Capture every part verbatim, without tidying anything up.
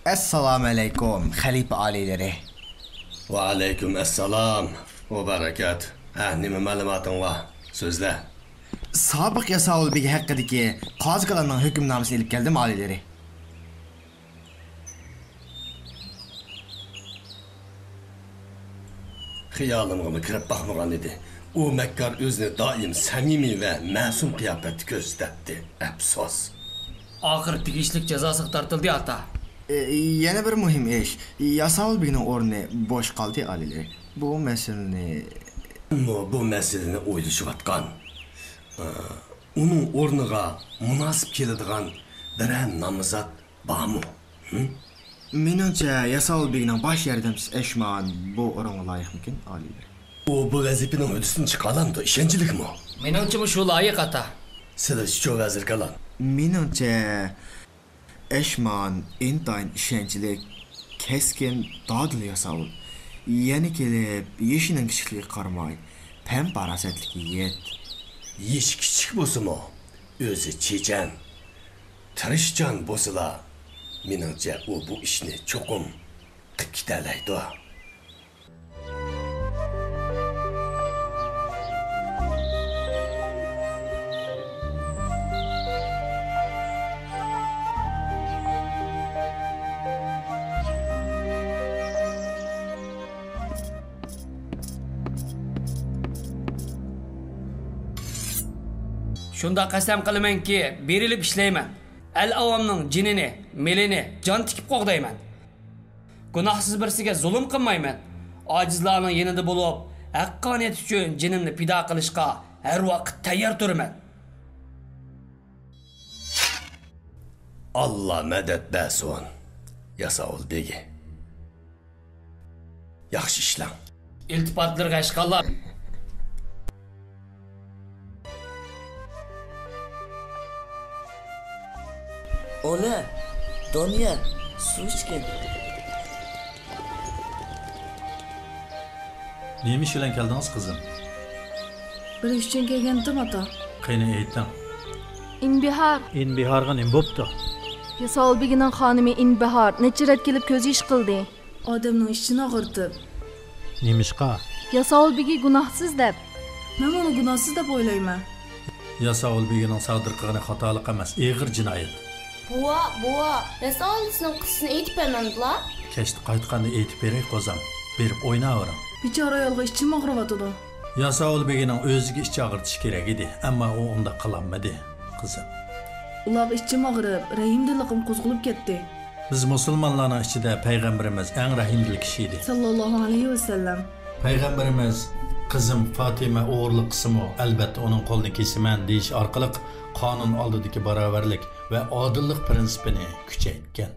ئەسسالامۇئەلەيكۇم، خەلىپە ئالىيلىرى. ۋەئەلەيكۇم ئەسسالام. مۇبارەكات. ھە، نېمە مەلۇماتىڭ بار؟ سۆزلە. سابىق ياساۋۇل بېگى ھەققىدىكى قازى كالاننىڭ ھۆكۈمنامىسىنى ئېلىپ كەلدىم، ئالىيلىرى. خىيالىمغىمۇ كىرىپ باقمىغان ئىدى. ئۇ مەككار ئۆزىنى دائىم سەمىمىي ۋە مەسۇم قىياپەتتە كۆرسىتەتتى. ئەپسۇس. ئاخىر تېگىشلىك جازاسىغا تارتىلدى، ئاتا. ئە، يەنە بىر مۇھىم ئىش. ياساۋۇل بېگنىڭ ئورنى بوش قالدى، ئالىيلىرى. بۇ مەسىلىنى. ئۇمۇ بۇ مەسىلىنى ئويلىشىۋاتقان. ئە، ئۇنىڭ ئورنىغا مۇناسىپ كېلىدىغان بىرەر نامزات بارمۇ؟ ھىم؟ مېنىڭچە، ياساۋۇل بېگنىڭ باش ياردەمچىسى ئەشمان بۇ ئورۇنغا لايىقمىكىن، ئالىيلىرى؟ ئۇ بۇ ۋەزىپىنىڭ ھۆددىسىدىن چىقالامدۇ؟ ئىشەنچلىكمۇ؟ مېنىڭچىمۇ شۇ لايىق، ئاتا. سىلەرچىچۇ، ۋەزىر كالان؟ مېنىڭچە، ئەشمان ئىنتايىن ئىشەنچلىك، كەسكىن، دادىل ياساۋۇل. يەنە كېلىپ، يېشىنىڭ كىچىكلىكىگە قارىماي، پەم-پاراسەتلىك يىگىت. يېشى كىچىك بولسىمۇ، ئۆزى چېچەن، تىرىشچان بولسىلا، مېنىڭچە ئۇ بۇ ئىشنى چوقۇم قىلىپ كېتەلەيدۇ. شۇنداق قەسەم قىلىمەنكى، بېرىلىپ ئىشلەيمەن. ئەل-ئاۋامنىڭ جېنىنى، مېلىنى جان تىكىپ قوغدايمەن. گۇناھسىز بىرسىگە زۇلۇم قىلمايمەن. ئاجىزلارنىڭ يېنىدا بولۇپ، ھەققانىيەت ئۈچۈن جېنىمنى پىدا قىلىشقا ھەر ۋاقىت تەييار تۇرىمەن. ئاللا مەدەت بەرسۇن، ياساۋۇل بېگى. ياخشى ئىشلەڭ. ئىلتىپاتلىرىغا ئەشقاللا. ئولە، دونيا، سۇ ئىچكىن. نېمە ئىش بىلەن كەلدىڭىز، قىزىم؟ بىر ئىش ئۈچۈن كەلگەنتىم، ئاتا. قېنى، ئېيتىڭ. ئىنبىھار. ئىنبىھارغا نېمە بوپتۇ؟ ياساۋۇل بېگىنىڭ خانىمى ئىنبىھار نەچچە رەت كېلىپ كۆز يېشى قىلدى. ئادەمنىڭ ئىچىنى ئاغرىتىپ. نېمىشقا؟ ياساۋۇل بېگى گۇناھسىز دەپ. مەن ئۇنى گۇناھسىز دەپ ئويلايمەن. ياساۋۇل بېگىنىڭ سادىر قىلغىنى خاتالىق ئەمەس، ئېغىر جىنايەت. بوۋا، بوۋا، ياساۋۇل ئىسنىڭ قىسسىسىنى ئېيتىپ بەرمەمدىلا؟ كەچتە قايتقاندا ئېيتىپ بېرەي، قوزام. بېرىپ ئويناۋېرىڭ. بىچارە ئايالغا ئىچىم ئاغرىۋاتىدۇ. ياساۋۇل بېگىنىڭ ئۆزىگە ئىچ ئاغرىتىشى كېرەك ئىدى، ئەمما ئۇ ئۇنداق قىلالمىدى، قىزىم. ئۇلارغا ئىچىم ئاغرىپ، رەھىمدىللىقىم قوزغىلىپ كەتتى. بىز مۇسۇلمانلارنىڭ ئىچىدە پەيغەمبىرىمىز ئەڭ رەھىمدىل كىشى ئىدى. ساللاللاھۇ ئەلەيھى ۋەسەللەم. پەيغەمبىرىمىز، «قىزىم فاتىمە ئوغرىلىق قىلسىمۇ، ئەلبەتتە ئۇنىڭ قولىنى كېسىمەن» دېيىش ئارقىلىق قانۇن ئالدىدىكى باراۋەرلىك ۋە ئادىللىق پىرىنسىپىنى كۈچەيتكەن.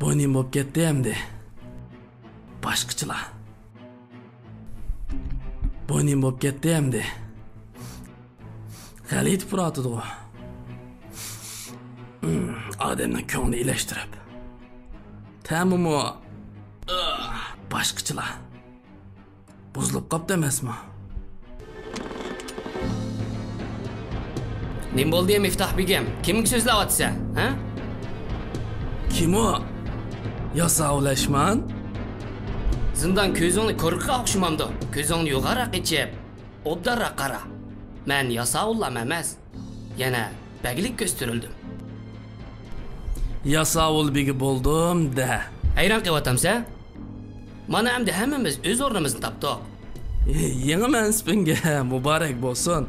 بۇ نېمە بولۇپ كەتتى ئەمدى؟ باشقىچىلا. بۇ نېمە بولۇپ كەتتى ئەمدى؟ غەلىتە پۇراتىدىغۇ. ئادەمنىڭ كۆڭلىنى ئىلەشتۈرۈپ. تەمىمۇ باشقىچىلا. بۇزۇلۇپ قاپتۇ ئەمەسمۇ؟ نېمە بولدى، مىفتاھ بېگىم؟ كىمگە سۆزلەۋاتىسەن، ھە؟ كىم ئۇ؟ ياساۋۇل ئەشمان؟ زىندان كۆزۈڭنى كوركىغا ئوخشىمامدۇ؟ كۆزۈڭنى يوغانراق ئېچىپ، ئوبدانراق قارا. مەن ياساۋۇللام ئەمەس. يەنە بەگلىك كۆستۈرۈلدۈم. ياساۋۇل بېگى بولدۇم دە. ھەيران قېلىۋاتامسەن؟ مانا ئەمدى ھەممىمىز ئۆز ئورنىمىزنى تاپتۇق. يېڭى مەنسىپىڭگە مۇبارەك بولسۇن.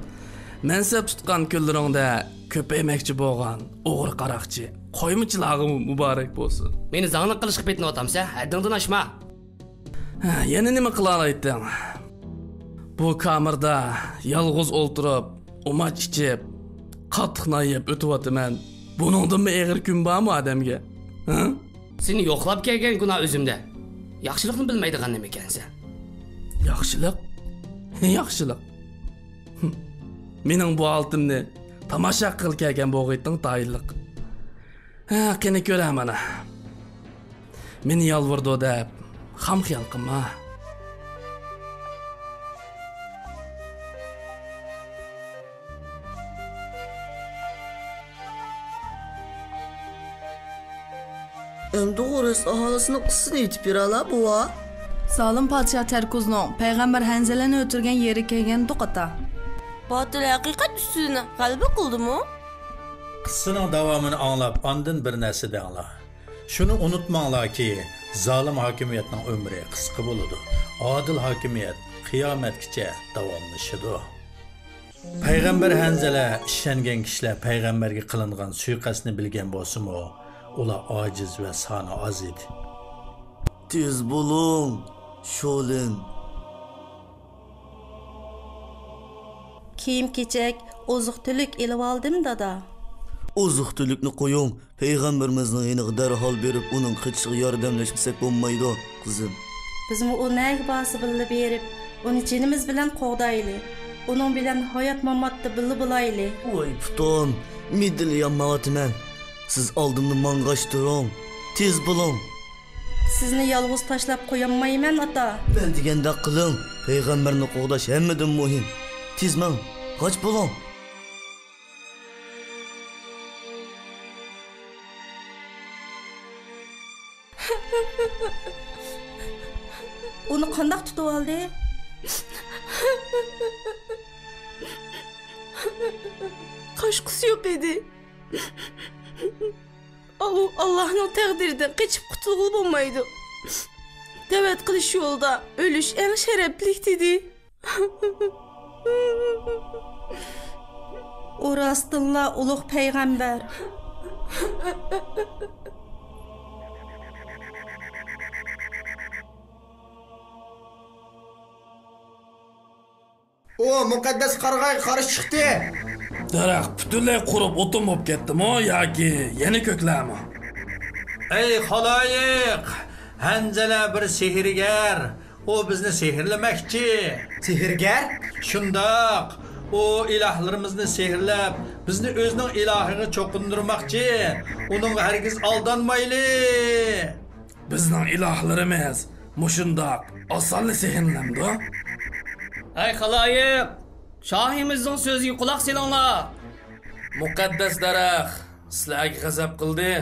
مەنسەپ تۇتقان كۈنلىرىڭدە كۆپەيمەكچى بولغان ئوغرى قاراقچى قويمىچىلارغىمۇ مۇبارەك بولسۇن. مېنى زاڭلىق قىلىشقا پېتىنىۋاتامسەن؟ ھەددىڭدىن ئاشما. ھە، يەنە نېمە قىلالايتتىڭ؟ بۇ كامېردا يالغۇز ئولتۇرۇپ، ئۇماچ ئىچىپ، قاتتىق نان يەپ ئۆتۈۋاتىمەن. بۇنىڭدىنمۇ ئېغىر كۈن بارمۇ ئادەمگە؟ ھە؟ سېنى يوقلاپ كەلگەن گۇناھ ئۆزۈمدە. ياخشىلىقنى بىلمەيدىغان نېمە ئىكەنسەن؟ ياخشىلىق؟ ياخشىلىق. مېنىڭ بۇ ھالىتىمنى تاماشا قىل كەلگەن بوغىيتىڭ تايىنلىق. ھە، قېنى كۆرە مانا. مېنى يالۋۇرىدۇ دەپ خام خىيال قىلما. ئەمدى ئورۇس ئاھالىسىنىڭ قىسسىسىنى ئېيتىپ بېرەلا، بوۋا. زالىم پادىشاھ تەركۇزنىڭ پەيغەمبەر ھەنزەلەنى ئۆلتۈرگەن يېرىگە كەلگەندۇق، ئاتا. باتىل ھەقىقەت ئۈستىدىن غەلىبە قىلدىمۇ؟ قىسسىنىڭ داۋامىنى ئاڭلاپ، ئاندىن بىر نەرسە دەڭلار. شۇنى ئۇنتۇماڭلاركى، زالىم ھاكىمىيەتنىڭ ئۆمرى قىسقا بولىدۇ. ئادىل ھاكىمىيەت قىيامەتكىچە داۋاملىشىدۇ. پەيغەمبەر ھەنزەلە ئىشەنگەن كىشىلەر پەيغەمبەرگە قىلىنغان سۇيىقەستنى بىلگەن بولسىمۇ، ئۇلار ئاجىز ۋە سانى ئاز ئىدى. تېز بولۇڭ، شولىن. كىيىم-كېچەك، ئوزۇق-تۈلۈك ئېلىۋالدىم، دادا. ئوزۇق-تۈلۈكنى قويۇڭ، پەيغەمبىرىمىزنىڭ يېنىغا دەرھال بېرىپ، ئۇنىڭ قېچىشىغا ياردەملەشمىسەك بولمايدۇ، قىزىم. بىزمۇ ئۇ نەگە بارسا بىللە بېرىپ، ئۇنى جېنىمىز بىلەن قوغدايلى. ئۇنىڭ بىلەن ھايات-ماماتتا بىللە بولايلى. ۋاي پۇتۇم، مىدىرلىيالمايۋاتىمەن. سىز ئالدىمدا ماڭغاچ تۇرۇڭ. تېز بولۇڭ. سىزنى يالغۇز تاشلاپ قويالمايمەن، ئاتا. مەن دېگەندەك قىلىڭ. پەيغەمبەرنى قوغداش ھەممىدىن مۇھىم. تېز ماڭ. غاچ بولۇڭ. ئۇنى قانداق تۇتۇۋالدى؟ قاچقۇسى يوق ئىدى. ئاۋۇ ئاللاھنىڭ تەقدىرىدىن قېچىپ قۇتۇلغىلى بولمايدۇ. دەۋەت قىلىش يولىدا ئۆلۈش ئەڭ شەرەپلىك، دېدى. ئۇ راستتىنلا ئۇلۇغ پەيغەمبەر. ئۇ مۇقەددەس قارىغايغا قارشى چىقتى. دەرەخ پۈتۈنلەي قۇرۇپ ئوتۇن بولۇپ كەتتىمۇ ياكى يەنە كۆكلەرمۇ؟ ئەي خالايىق! ھەنزەلە بىر سېھىرگەر. ئۇ بىزنى سېھىرلىمەكچى. سېھىرگەر؟ شۇنداق. ئۇ ئىلاھلىرىمىزنى سېھىرلەپ، بىزنى ئۆزىنىڭ ئىلاھىغا چوقۇندۇرماقچى. ئۇنىڭغا ھەرگىز ئالدانمايلى. بىزنىڭ ئىلاھلىرىمىز مۇشۇنداق ئاسانلا سېھىرلىنەمدۇ؟ ئەي خالايىق، شاھىمىزنىڭ سۆزىگە قۇلاق سېلىڭلار. مۇقەددەس دەرەخ سىلەرگە غەزەپ قىلدى.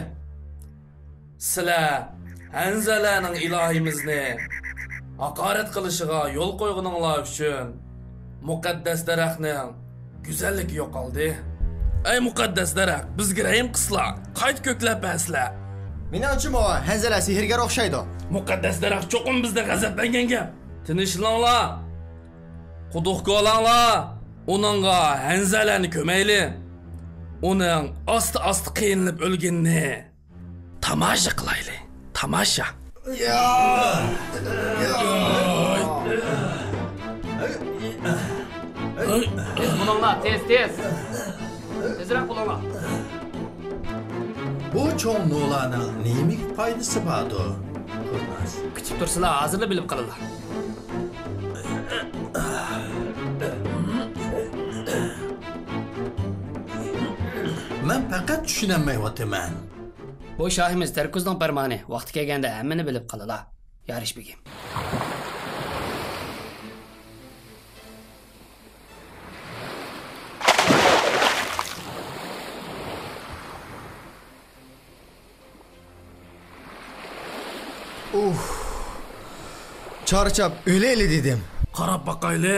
سىلەر ھەنزەلەنىڭ ئىلاھىمىزنى ھاقارەت قىلىشىغا يول قويغىنىڭلار ئۈچۈن مۇقەددەس دەرەخنىڭ گۈزەللىكى يوقالدى. ئەي مۇقەددەس دەرەخ، بىزگە رەھىم قىلسىلا، قايتا كۆكلەپ بەرسىلە. مېنىڭچىمۇ، ھەنزەلە سېھىرگەر ئوخشايدۇ. مۇقەددەس دەرەخ چوقۇم بىزدىن غەزەپلەنگەن گەپ. تىنچلىنىڭلار. قۇدۇق كولاڭلار. ئۇنىڭغا ھەنزەلەنى كۆمەيلى. ئۇنىڭ ئاستا-ئاستا قىينىلىپ ئۆلگىنىنى تاماشا قىلايلى، تاماشا. تېز بولۇڭلار، تېز، تېز. تېزرەك بولۇڭلار. بۇ چوڭ نولانىڭ نېمىگە پايدىسى باردۇ، كۇرناس؟ كۈتۈپ تۇرسىلا، ھازىرلا بىلىپ قالىلا. مەن پەقەت چۈشىنەلمەيۋاتىمەن. بۇ شاھىمىز تەركۇزنىڭ پەرمانى، ۋاقتى كەلگەندە ھەممىنى بىلىپ قالىلا. يارىش بېگىم. ئۇھ. چارچاپ ئۆلەيلى دېدىم. قاراپ باقايلى،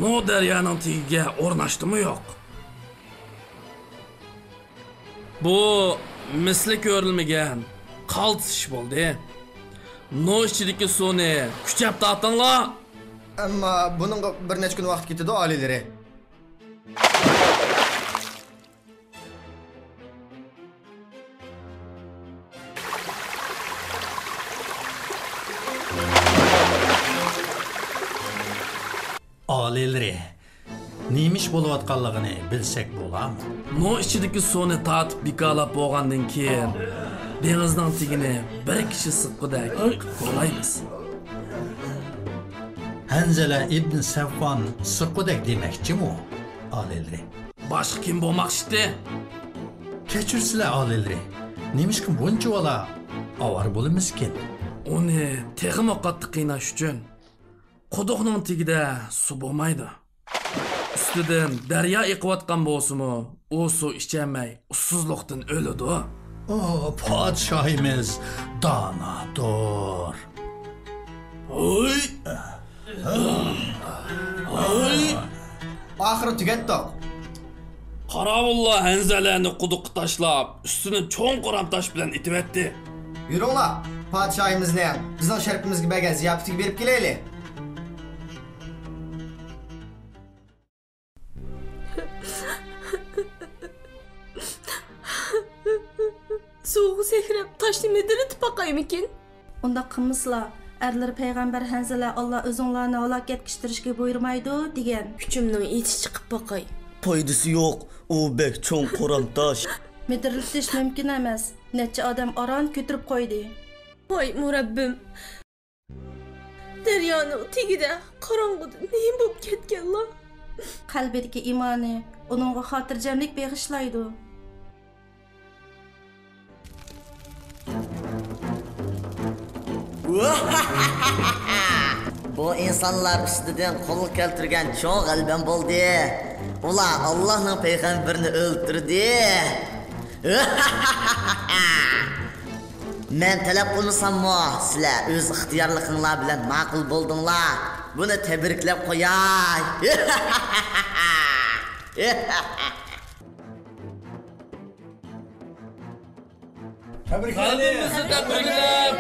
نو دەريانىڭ تېگىگە ئورناشتىمۇ يوق؟ بۇ مىسلى كۆرۈلمىگەن قالتىس ئىش بولدى. نو ئىچىدىكى سۇنى كۈچەپ تارتىڭلار! ئەمما بۇنىڭغا بىر نەچچە كۈن ۋاقىت كېتىدۇ، ئالىيلىرى. ئالىيلىرى، نېمە ئىش بولۇۋاتقانلىقىنى بىلسەك بولامۇ؟ نو ئىچىدىكى سۇنى تارتىپ بىكارلاپ بولغاندىن كېيىن، دېڭىزنىڭ تېگىنى بىر كىشى سىققۇدەك قىلىپ بولايمىز. ھەنزەلە ئىبن سەفۋان سىققۇدەك دېمەكچىمۇ، ئالىيلىرى؟ باشقا كىم بولماقچىتى؟ كەچۈرسىلە، ئالىيلىرى. نېمىشقا بۇنچىۋالا ئاۋارە بولىمىزكىن؟ ئۇنى تېخىمۇ قاتتىق قىيناش ئۈچۈن، قۇدۇقنىڭ تېگىدە سۇ بولمايدۇ. ئۈستىدىن دەريا ئېقىۋاتقان بولسىمۇ، ئۇ سۇ ئىچەلمەي، ئۇسسۇزلۇقتىن ئۆلىدۇ. ئۇ پادىشاھىمىز دانادۇر. ھوي! ھوي! ئاخىرى تۈگەتتۇق. قاراۋۇللار ھەنزەلەنى قۇدۇققا تاشلاپ، ئۈستىنى چوڭ قورام تاش بىلەن ئېتىۋەتتى. يۈرۈڭلار، پادىشاھىمىزنىڭ بىزنىڭ شەرىپىمىزگە بەرگەن زىياپىتىگە بېرىپ كېلەيلى. سۇغا سەكرەپ، تاشنى مىدىرلىتىپ باقايمىكىن؟ ئۇنداق قىلمىسىلا، ئەرلىرى پەيغەمبەر ھەنزىلە، «ئاللا ئۆزۈڭلارنى ھالاكەتكە ئۇچرىتىشكە بۇيرۇمايدۇ» دېگەن. كۈچۈمنىڭ يېتىشىچە قىپ باقاي. پايدىسى يوق، ئۇ بەك چوڭ قورام تاش. مىدىرلىتىش مۇمكىن ئەمەس. نەچچە ئادەم ئاران كۆتۈرۈپ قويدى. ۋاي مۇرەببىم! دەريانىڭ تېگىدە قاراڭغۇدا نېمە بولۇپ كەتكەنلا؟ قەلبىدىكى ئىمانى ئۇنىڭغا خاتىرجەملىك بېغىشلايدۇ. بۇ ئىنسانلار ئۈستىدىن قولغا كەلتۈرگەن چوڭ غەلىبەم بولدى. ئۇلار ئاللاھنىڭ پەيغەمبىرىنى ئۆلتۈردى. مەن تەلەپ قىلمىساممۇ، سىلەر ئۆز ئىختىيارلىقىڭلار بىلەن ماقۇل بولدۇڭلار. بۇنى تەبرىكلەپ قوياي. غەلىبىمىزنى تەبرىكلەپ،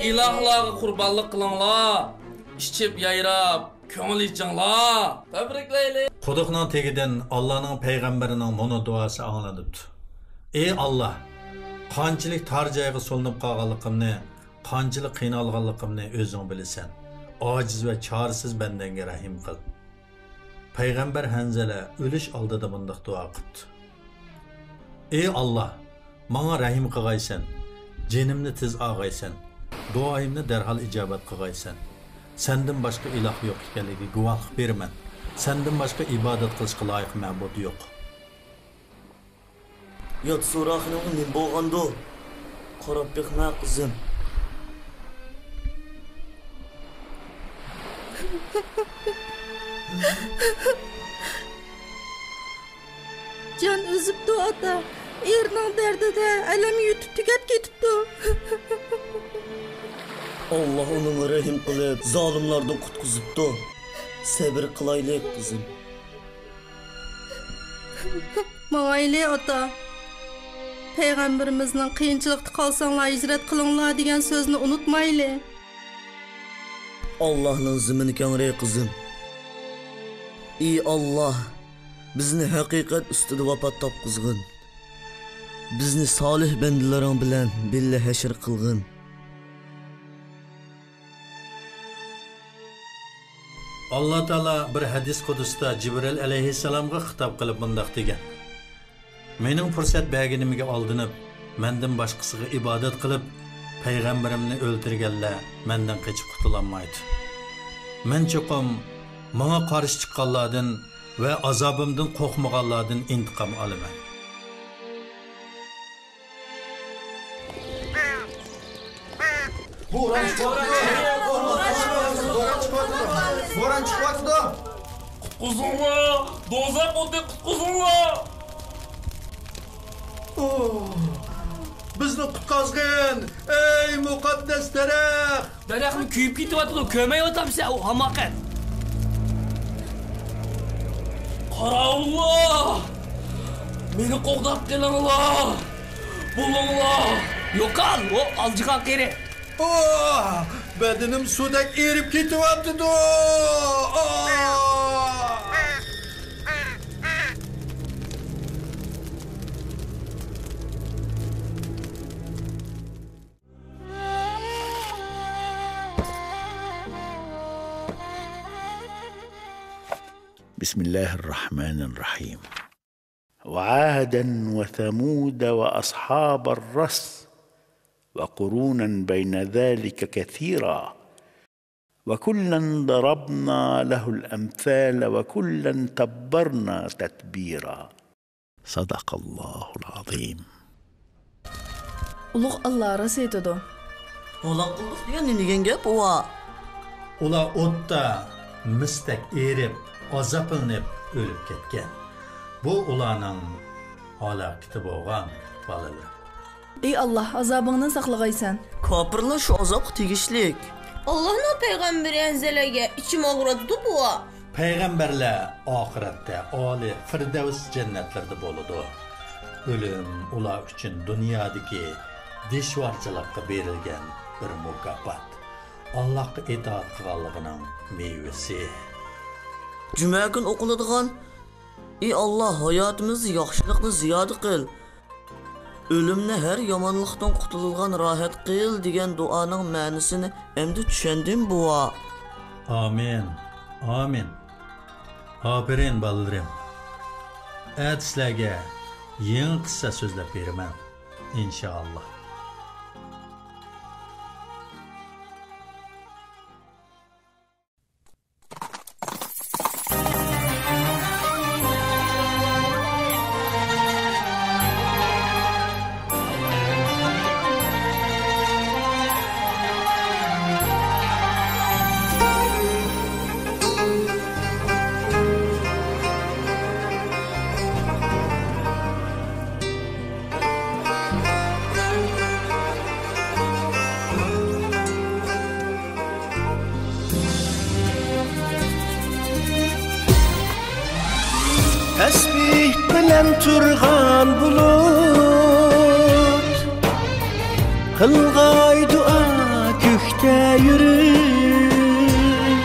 ئىلاھلارغا قۇربانلىق قىلىڭلار، ئىچىپ يايراپ، كۆڭۈل ئېچىڭلار. تەبرىكلەيلى! قۇدۇقنىڭ تېگىدىن ئاللانىڭ پەيغەمبىرىنىڭ مۇنۇ دۇئاسى ئاڭلىنىپتۇ: «ئى ئاللا، قانچىلىك تار جايغا سولىنىپ قالغانلىقىمنى، قانچىلىك قىينالغانلىقىمنى ئۆزۈڭ بىلىسەن. ئاجىز ۋە چارىسىز بەندەڭگە رەھىم قىل.» پەيغەمبەر ھەنزەلە ئۆلۈش ئالدىدا مۇنداق دۇئا قىپتۇ: «ئى ئاللا، ماڭا رەھىم قىغايسەن، جېنىمنى تېز ئاغايسەن، دۇئايىمنى دەرھال ئىجابەت قىغايسەن. سەندىن باشقا ئىلاھ يوق ئىكەنلىكىگە گۇۋاھلىق بېرىمەن. سەندىن باشقا ئىبادەت قىلىشقا لايىق مەبۇد يوق.» يات سوراقىنىڭغا نېمە بولغاندۇ؟ قاراپ بېقىڭە، قىزىم. جان ئۈزۈپتۇ، ئاتا. ئېرىنىڭ دەردىدە ئەلەم يۇتۇپ تۈگەپ كېتىپتۇ. ئاللا ئۇنىڭغا رەھىم قىلىپ، زالىملاردىن قۇتقۇزۇپتۇ. سەۋر قىلايلى، قىزىم. ماڭايلى، ئاتا. پەيغەمبىرىمىزنىڭ «قىيىنچىلىقتا قالساڭلار، ھىجرەت قىلىڭلار» دېگەن سۆزىنى ئۇنتۇمايلى. ئاللاھنىڭ زېمىنى كەڭرى، قىزىم. ئى ئاللاھ، بىزنى ھەقىقەت ئۈستىدە ۋاپات تاپقۇزغىن. بىزنى سالىھ بەندىلىرىڭ بىلەن بىللە ھەشر قىلغىن. ئاللا تائالا بىر ھەدىس قۇدسىدا جىبرىئىل ئەلەيھىسسالامغا خىتاب قىلىپ مۇنداق دېگەن: «مېنىڭ پۇرسەت بەرگىنىمگە ئالدىنىپ، مەندىن باشقىسىغا ئىبادەت قىلىپ، پەيغەمبىرىمنى ئۆلتۈرگەنلەر مەندىن قېچىپ قۇتۇلالمايدۇ. مەن چوقۇم ماڭا قارشى چىققانلاردىن ۋە ئازابىمدىن قورقمىغانلاردىن ئىنتىقام ئالىمەن.» بوران چىقىۋاتىدۇ! بوران چىقىۋاتىدۇ! بوران چىقىۋاتىدۇ! قۇتقۇزۇڭلار! دوزاخ ئوتى، قۇتقۇزۇڭلار! ئوھ! بىزنى قۇتقازغىن، ئەي مۇقەددەس دەرەخ! دەرەخمۇ كۆيۈپ كېتىۋاتىدۇ، كۆرمەيۋاتامسەن ئۇ ھاماقەت؟ قاراۋۇللار! مېنى قوغداپ قېلىڭلار! بولۇڭلار! يوقال، ئۇ ئالجىغان قېرى! ئاھ! بەدىنىم سۇدەك ئېرىپ كېتىۋاتىدۇ! ئاھ! بسم الله الرحمن الرحيم. وعادا وثمود وأصحاب الرس وقرونا بين ذلك كثيرا وكلا ضربنا له الأمثال وكلا تبرنا تتبيرا. ساداقاللاھۇل ئازىم. ئۇلۇغ ئاللا راست ئېيتىدۇ. ھالاك قىلدۇق دېگەن نېمە دېگەن گەپ، بوۋا؟ ئۇلار ئوتتا مىستەك ئېرىپ، ئازابلىنىپ ئۆلۈپ كەتكەن. بۇ ئۇلارنىڭ ھالاكىتى بولغان، بالىلىرىم. ئى ئاللا، ئازابىڭدىن ساقلىغايسەن. كاپىرلار شۇ ئازابقا تېگىشلىك. ئاللانىڭ پەيغەمبىرى ھەنزەلەگە ئىچىم ئاغرىدى بوۋا. پەيغەمبەرلەر ئاخىرەتتە ئالىي فىردەۋس جەننەتلىرىدە بولىدۇ. ئۆلۈم ئۇلار ئۈچۈن دۇنيادىكى دىشۋارچىلىققا بېرىلگەن بىر مۇكاپات. ئاللاھقا ئىتائەت قىلغانلىقىنىڭ مېۋىسى. جۈمە كۈن ئوقۇلىدىغان، ئى ئاللا، ھاياتىمىزدا ياخشىلىقنى زىيادە قىل. ئۆلۈمنى ھەر يامانلىقتىن قۇتۇلىدىغان راھەت قىل دېگەن دۇئانىڭ مەنىسىنى ئەمدى چۈشەندىم، بوۋا. ئامىن، ئامىن. ئاپىرىن، بالىلىرىم. ئەتە سىلەرگە يېڭى قىسسە سۆزلەپ بېرىمەن، ئىنشائاللا. تەسبىھ بىلەن تۇرغان بۇلۇت، قىلغاي دۇئا كۆكتە يۈرۈپ،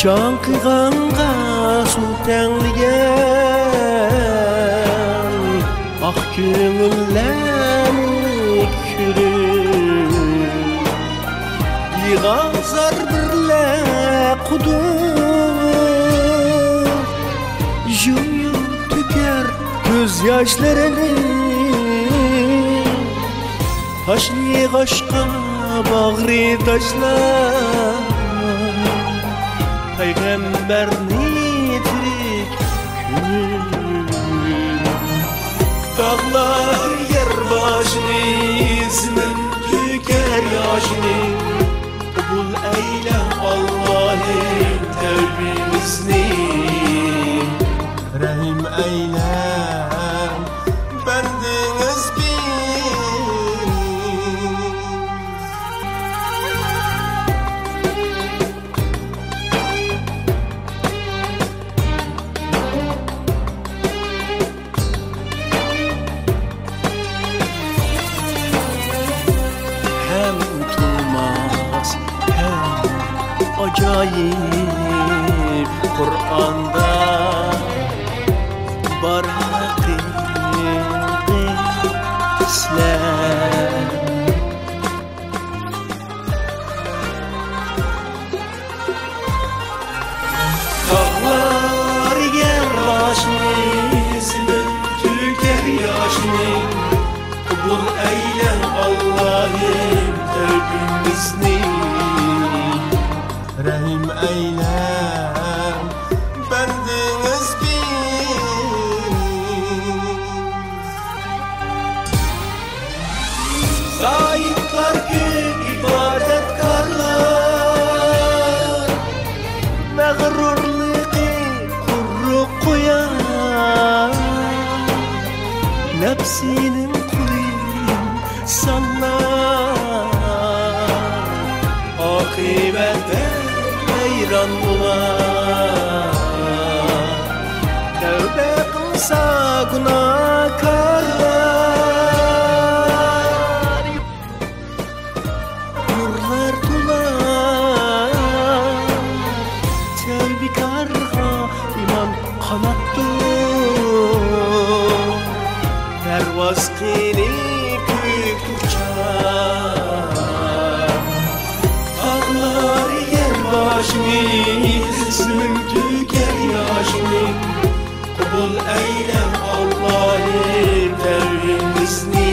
چاڭقىغانغا سۇ تەڭلىگەن ئاق كۆڭۈللەرنى كۆرۈپ، يىغا زار بىرلە قۇدۇق، يۇم-يۇم تۆكەر كۆز ياشلىرىنى. تاشلىغاچقا باغرى تاشلاپ، پەيغەمبەرنى تىرىك كۆرۈپ. تاغلار يەر باشىنى، زېمىن تۆكەر ياشىنى، قوبۇل ئەيلە ئاللاھىم تەۋبىمىزنى. رەھىم ئەيلە بەندىڭىزگە. ھەم تۇرماس، ھەم ئاجايىپ قۇرئاندا بار ھەقىقەتلەر. تاغلار يەر باشنى، زېمىن تۆكەر ياشنى، قوبۇل ئەيلە ئاللاھىم تەۋبىمىزنى. رەھىم ئەيلە بەندىڭىزگە. زاھىدلار كۆپ، ئىبادەتكارلار، مەغرۇرلۇقى قۇرۇق قويار، نەپسىنىڭ قۇلى سانلار، ئاقىۋەتتە ھەيران بولار. تەۋبە قىلسا گۇناھكارلار، نۇرلار تولار. تەۋبىكارغا ئىمان قاناتتۇر، پەرۋاز قىلىپ كۆكتە ئۇچار. تاغلار يەر باشنى، زېمىن تۆكەر ياشنى، قوبۇل ئەيلە ئاللاھىم تەۋبىمىزنى.